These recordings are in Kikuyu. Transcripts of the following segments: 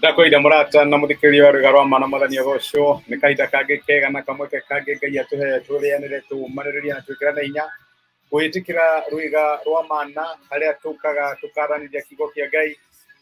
Ndakwĩire mũrata na mũthikĩrĩria wa rwĩga rwa mana mwathani agocwo nĩ kahinda kangĩ kega na kamweke kangĩ Ngai atũhe tũrĩanĩre tũmanĩrĩrie na twĩkĩrane hinya kũhĩtũkĩra rwĩga rwa mana harĩa tũkaga tũkaranĩria kiugo kĩa Ngai.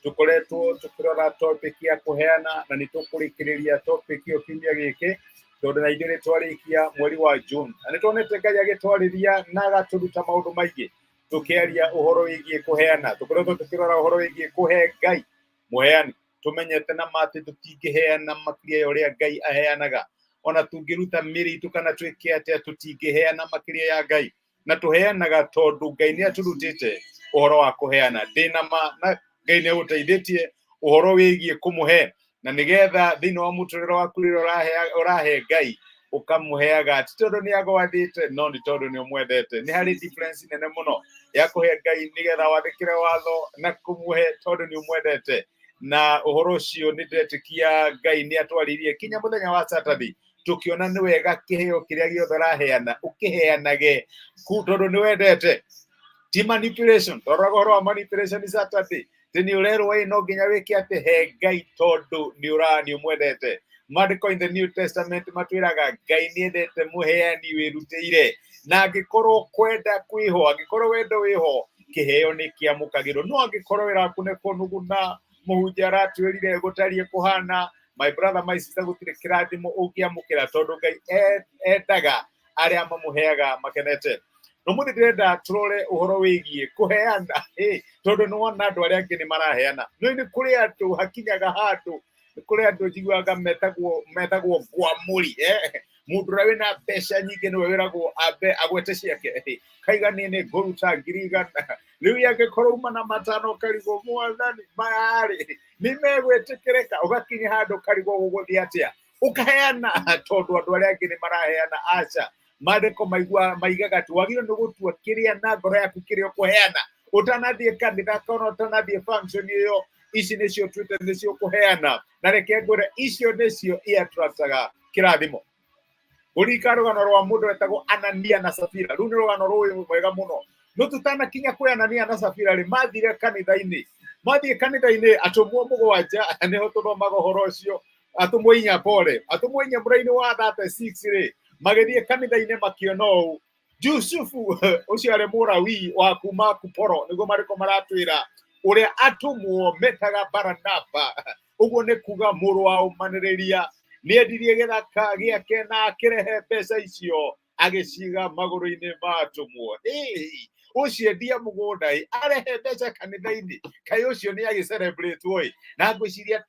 Tũkoretwo tũkĩrora topic ya kũheana na nĩ tũkũrĩkĩrĩria topic ĩyo kiumia gĩkĩ tondũ na ithuĩ nĩ twarĩkia mweri wa June na nĩ tuonete Ngai agĩtwarĩria na agatũruta maũndũ maingĩ tũkĩaria ũhoro wĩgiĩ kũheana. Tũkoretwo tũkĩrora ũhoro wĩgiĩ kũhe Ngai mũheani, tũmenyete na ma atĩ tũtingĩheana makĩria ya ũrĩa Ngai aheanaga. Ona tũngĩruta mĩĩrĩ itũ kana twĩke atĩa, tũtingĩheana makĩria ya Ngai. Na tũheanaga tondũ Ngai nĩ atũrutĩte ũhoro wa kũheana. Ndĩna ma na Ngai nĩ agũteithĩtie ũhoro wĩgiĩ kũmũhe, na nĩgetha thĩinĩ wa mũtũrĩre waku rĩrĩa ũrahe Ngai, ũkamũheaga ti tondũ nĩ agwathĩte, no nĩ tondũ nĩ ũmwendete. Nĩ harĩ difference nene mũno ya kũhe Ngai nĩgetha wathĩkĩre watho na kũmũhe tondũ nĩ ũmwendete. Na ũhoro ũcio nĩ ndĩretĩkia Ngai nĩ atwarĩirie kinya mũthenya wa Saturday, tũkĩona nĩ wega kĩheo kĩrĩa gĩothe ũraheana ũkĩheanage tondũ nĩ wendete, ti manipulation. Twaroraga ũhoro wa manipulation Saturday, atĩ nĩ ũrerwo ĩ no nginya wĩke atĩ he Ngai tondũ nĩ ũra nĩ ũmwendete. Maandĩko in the New Testament matwĩraga Ngai nĩ endete mũheani wĩrutĩire, na angĩkorwo kwenda kwĩho, angĩkorwo wendo wĩho, kĩheo nĩ kĩamũkagĩrwo. No angĩkorwo wĩra waku nĩ kũnuguna, mũhunjia aratwĩrire gũtariĩ kũhana, my brother, my sister, gũtirĩ kĩrathimo ũngĩamũkĩra tondũ Ngai endaga arĩa mamũheaga makenete. No mũthĩ ndĩrenda tũrore ũhoro wĩgiĩ kũheana, tondũ nĩ wona andũ arĩa angĩ nĩ maraheana, no nĩ kũrĩ andũ hakinyaga handũ, nĩ kũrĩ andũ njiguaga metagwo ngwamũri, Mũndũ ũrĩa wĩna mbeca nyingĩ nĩwe wĩragwo ambe agwete ciake. Kaiga niĩ nĩ ngũruta 100,000. Rĩu angĩkorwo uma na 5 ũkarigwo mwathani mayarĩ nĩ megwĩtĩkĩrĩka, ũgakinya handũ ũkarigwo gũgũthiĩ atĩa, ũkaheana tondũ andũ arĩa angĩ nĩ maraheana. Aca, maandĩko maigaga atĩ wagĩrĩirwo nĩ gũtua kĩrĩa na ngoro yaku kĩrĩa ũkũheana ũtanathiĩ kanitha kana ũtanathiĩ function ĩyo. Ici nĩcio tuĩte nĩcio ũkũheana, na reke ngwĩre icio nĩcio iattractaga kĩrathimo. Ũririkana rũgano rwa mũndũ wetagwo Anania na Safira? Rũu nĩ rũgano rũĩ wega mũno. No tũtanakinya kwĩ Anania na Safira rĩ, mathire kanitha-inĩ. Mathiĩ kanitha-inĩ, atũmwo 7 nĩho tũthomaga ũhoro ũcio, atũmwo 4, pole, atũmwo 4 mũraini wa 36 rĩ, magĩthiĩ kanitha-inĩ makĩona ũũ, Jusufu ũcio arĩ Mũlawii wa kuma Kuporo, nĩguo marĩko maratwĩra, ũrĩa atũmwo metaga Baranaba, ũguo nĩ kuga mũrũ wa ũmanĩrĩria, nĩ endirie gĩthaka gĩake na akĩrehe mbeca icio agĩciga magũrũ-inĩ ma atũmwo. Ũcio endia mũgũnda ĩ, arehe mbeca kanitha-inĩ, kaĩ ũcio nĩ agĩcerebretwo ĩ. Na ngwĩciria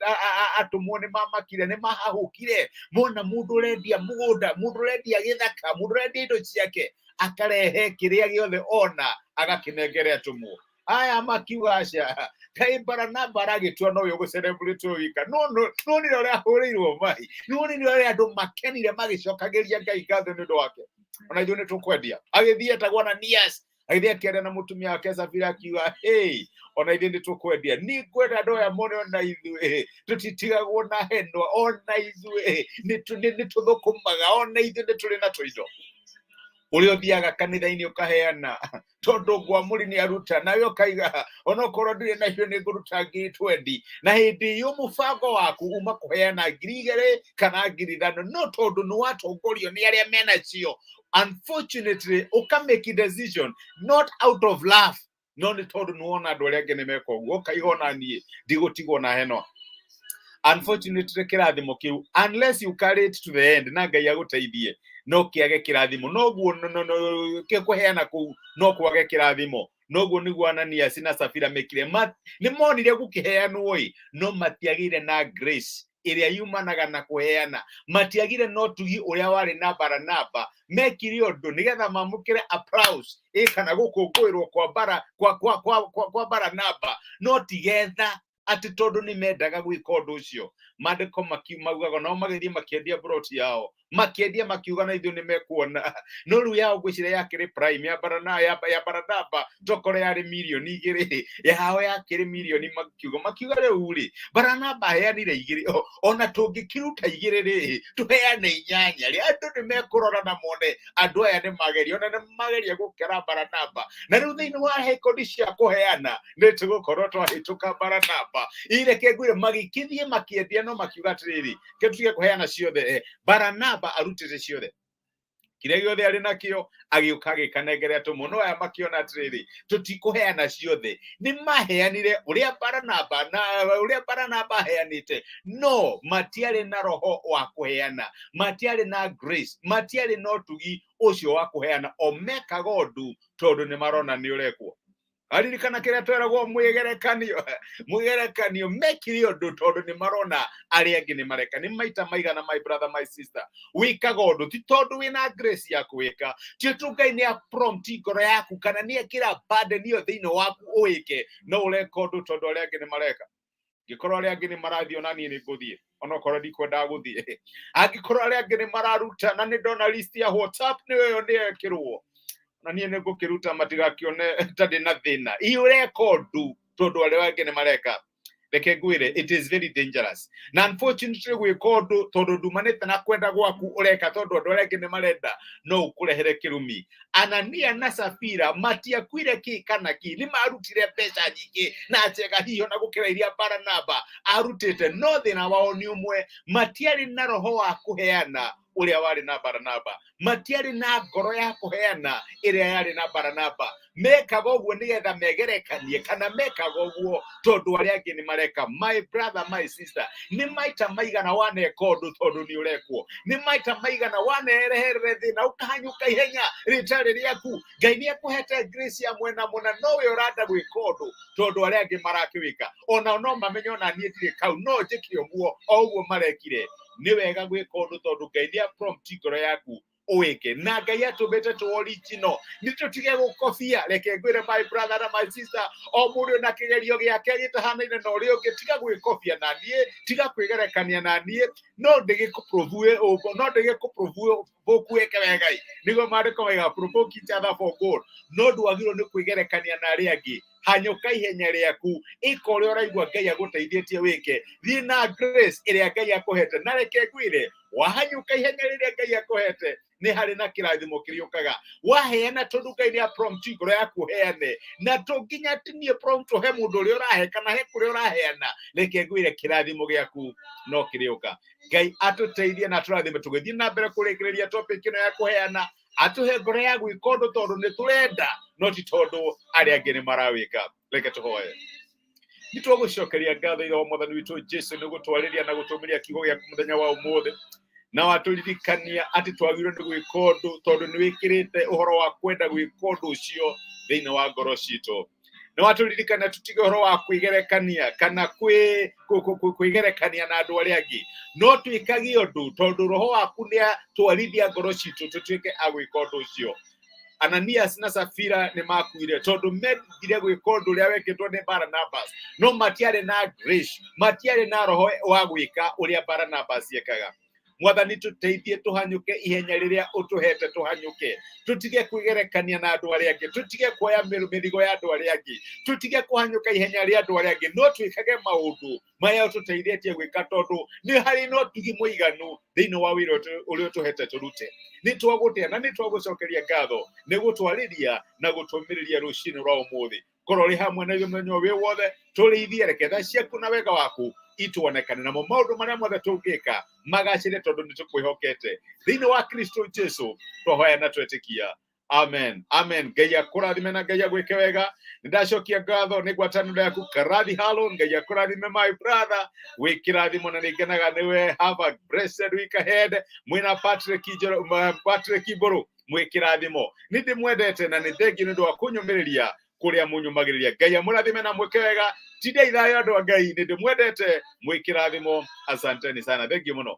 atũmwo nĩ mamakire, nĩ mahahũkire mona mũndũ ũrendia mũgũnda, mũndũ ũrendia gĩthaka, mũndũ ũrendia indo ciake, akarehe kĩrĩa gĩothe ona agakĩnengere atũmwo aya. Makiuga aca, kaĩ Baranaba aragĩtua nowe ũgũcerebretwo wika. No nonire ũrĩa ahũrĩirwo mai, nonire ũrĩa andũ makenire magĩcokagĩria Ngai ngatho nĩ ũndũ wake. Ona ithuĩ nĩ tũkwendia. Agĩthiĩ etagwo Ananias, agĩthiĩ akĩaria na mũtumia wake Safira, akiuga, hey, ona ithuĩ nĩ tũkwendia. Nĩ ngwenda andũ aya mone ona ithuĩ tũtitigagwo na henwa, ona ithuĩ nĩ tũthũkũmaga, ona ithuĩ nĩ tũrĩ na tũindo. Ũrĩa ũthiaga kanitha-inĩ ũkaheana tondũ ngwamũri nĩ aruta, nawe ũkaiga onokorwo ndirĩ nacio nĩ ngũruta 20,000, na hĩndĩ ĩyo mũbango waku uma kũheana 2,000 kana 5,000, no tondũ nĩ watongorio nĩ arĩa menacio, unfortunately ũka make decision not out of love, no nĩ tondũ nĩ wona andũ arĩa angĩ nĩ meka ũguo, ũkaiga ona niĩ ndigũtigwo na heno. Unfortunately kĩrathimo kĩu, unless you carry it to the end na Ngai agũteithie, no kĩage kĩrathimo. Noguo kũheana kũu no kwage kĩrathimo. Noguo nĩguo Ananias na Safira mekire. Nĩ monire gũkĩheanwo ĩ, no matiagĩire na grace ĩrĩa yumanaga na kũheana, matiagire na ũtugi ũrĩa warĩ na Baranaba. Mekire ũndũ nĩgetha mamũkĩre applause ĩ kana gũkũngũĩrwo kwa bara kwa kwa kwa kwa, kwa Baranaba, no tigetha atĩ tondũ nĩ mendaga gwĩka ũndũ ũcio. Maandĩko maugaga nao magĩthiĩ makĩendia broti yao, makĩendia makiuga na ithuĩ nĩ mekuona. No rĩu yao ngwĩciria yakĩrĩ prime ya barana ya Baranaba, tokorwo yarĩ 2 million, yao yakĩrĩ mirioni, makiuga rĩu rĩ, Baranaba aheanire 2, ona tũngĩkĩruta 2 rĩ, tũheane 8 rĩ, andũ nĩ mekũrora na mone andũ aya nĩ mageria, ona nĩ mageria gũkĩra Baranaba. Na rĩu thĩinĩ wa rekondi cia kũheana nĩ tũgũkorwo twahĩtũka Baranaba. Ireke ngwĩre, magĩkĩthiĩ makĩendia, no makiuga atĩrĩrĩ, ke tutige kũheana ciothe, Baranaba arutĩte ciothe, kĩrĩa gĩothe arĩ nakĩo agĩũka agĩkanengere atũmwo. No aya makĩona atĩrĩrĩ, tũtikũheana ciothe. Nĩ maheanire ũrĩa Baranaba na ũrĩa Baranaba aheanĩte, no matiarĩ na roho wa kũheana, matiarĩ na grace, matiarĩ na ũtugi ũcio wa kũheana. O mekaga ũndũ tondũ nĩ marona nĩ ũrekwo. Aririkana kĩrĩa tweragwo, mwĩgerekanio, mwĩgerekanio. Mekire ũndũ tondũ nĩ marona arĩa angĩ nĩ mareka. Nĩ maita maigana, my brother, my sister, wĩkaga ũndũ ti tondũ wĩna grace ya kwĩka, ti tu Ngai nĩ prompt ngoro yaku kana nĩ ekĩra burden ĩyo thĩinĩ waku ũwĩke, no ũreka ũndũ tondũ arĩa angĩ nĩ mareka. Ngĩkorwo arĩa angĩ nĩ marathiĩ, ona niĩ nĩ ngũthiĩ, onokorwo ndikwendaga gũthiĩ. Angĩkorwo arĩa angĩ nĩ mararuta na nĩ ndona list ya WhatsApp nĩyo ĩyo nĩ yekĩrwo, na niĩ nĩ ngũkĩruta matigakĩone ta ndĩ na thĩna. Ĩ ũreka ũndũ tondũ arĩa angĩ nĩ mareka. Reke ngwĩre, it is very dangerous, na unfortunately gwĩka ũndũ tondũ ndumanĩte na kwenda gwaku, ũreka tondũ andũ arĩa angĩ nĩ marenda, no ũkũrehere kĩrumi. Anania na Safira matiakuire kĩ kana kĩ, nĩ marutire mbeca nyingĩ na njega hihi ona gũkĩra iria Baranaba arutĩte, no thĩna wao nĩ ũmwe: matiarĩ na roho wa kũheana ũrĩa warĩ na Baranaba, matiarĩ na ngoro ya kũheana ĩrĩa yarĩ na Baranaba. Mekaga ũguo nĩgetha megerekanie, kana mekaga ũguo tondũ arĩa angĩ nĩ mareka. My brother, my sister, nĩ maita maigana waneka ũndũ tondũ nĩ ũrekwo? Nĩ maita maigana wanereherere thĩna ũkahanyũka ihenya rĩtarĩ rĩaku? Ngai nĩ akũhete grace ya mwena mũna, no we ũranda gwĩka ũndũ tondũ arĩa angĩ marakĩwĩka. Ona no mamenye ona niĩ ndirĩ kau, no njĩke ũguo o ũguo marekire. Nĩ wega gwĩka ũndũ tondũ Ngai nĩ prompt ngoro yaku ũwĩke, na Ngai atũmbĩte tũ original, nĩ tũtige gũkobia. Reke ngwĩre, my brother na my sister, o mũndũ na kĩgerio gĩake gĩtahanaine na ũrĩa ũngĩ. Tiga gwĩkobia na niĩ, tiga kwĩgerekania na niĩ, no ndĩgĩkũprove, no ndĩgĩkũprove wĩke wega. Nĩguo maandĩko maiga, "Provoke each other for good," no ndwagĩrĩirwo nĩ kwĩgerekania na arĩa angĩ. Hanyũka ihenya rĩaku, ĩka ũrĩa ũraigua Ngai agũteithĩtie wĩke, thiĩ na grace ĩrĩa Ngai akũhete. Na reke ngwĩre, wahanyũka ihenya rĩrĩa Ngai akũhete, nĩ harĩ na kĩrathimo kĩrĩũkaga. Waheana tondũ Ngai nĩ prompt ngoro yaku ũheane, na to nginya tinie prompt he mũndũ ũrĩa ũrahe kana he kũrĩa ũraheana, reke ngwĩre, kĩrathimo gĩaku no kĩrĩũka. Ngai atũteithie na atũrathime tũgĩthiĩ na mbere kũrĩkĩrĩria topic ĩno ya kũheana. Atũhe ngoro ya gwĩka ũndũ tondũ nĩ tũrenda, no ti tondũ arĩa angĩ nĩ marawĩka. Reke tũhoye. Nĩ twagũcokeria ngatho, Ithe wa Mwathani witũ Jesu, nĩ gũtwarĩria na gũtũmĩria kiugo gĩaku mũthenya wa ũmũthĩ, na watũririkania atĩ twagĩrĩirwo nĩ gwĩka ũndũ tondũ nĩ wĩkĩrĩte ũhoro wa kwenda gwĩka ũndũ ũcio thĩinĩ wa ngoro citũ. Nĩ watũririkania tũtige ũhoro wa kwĩgerekania kana kwĩgerekania na andũ arĩa angĩ, no twĩkage ũndũ tondũ roho waku nĩ atwarithia ngoro citũ tũtuĩke a gwĩka ũndũ ũcio. Ananias na Safira nĩ makuire tondũ mendire gwĩka ũndũ ũrĩa wekĩtwo nĩ Barnabas, no matiarĩ na grace, matiarĩ na roho wa gwĩka ũrĩa Barnabas ekaga. Mwathani, tũteithie tũhanyũke ihenya rĩrĩa ũtũhete, tũhanyũke, tũtige kwĩgerekania na andũ arĩa angĩ, tũtige kuoya mĩrigo ya andũ arĩa angĩ, tũtige kũhanyũka ihenya rĩa andũ arĩa angĩ, no twĩkage maũndũ marĩa ũtũteithĩtie gwĩka tondũ nĩ harĩ na ũtugi mũiganu thĩinĩ wa wĩra ũrĩa ũtũhete tũrute. Nĩ twagũtĩa na nĩ twagũcokeria ngatho nĩ gũtwarĩria na gũtũmĩrĩria rũcinĩ rwa ũmũthĩ. Korwo ũrĩ hamwe na ithuĩ mũthenya ũyũ wĩ wothe, tũrĩithie, reke tha ciaku na wega waku ituonekane, namo maũndũ marĩa mothe tũngĩka magacĩre tondũ nĩ tũkwĩhokete. Thĩinĩ wa Kristo Jesu twahoya na twetĩkia, amen, amen. Ngai akũrathime na Ngai agwĩke wega. Nĩ ndacokia ngatho nĩ ngwatanĩro yaku karathi halo. Ngai akũrathime, my brother, wĩ kĩrathimo na nĩ ngenaga nĩwe. Have a blessed week ahead. Mwĩna Patrick Njoro, Patrick Mbũrũ, mwĩ kĩrathimo. Nĩ ndĩmwendete na nĩ thengiũ nĩ ũndũ wa kũnyũmĩrĩria kũrĩa mũnyũmagĩrĩria. Ngai amũrathime na mwĩke wega. Tindai thayũ, andũ a Ngai. Nĩ ndĩmwendete, mwĩ kĩrathimo. Asanteni sana, thengiũ mũno.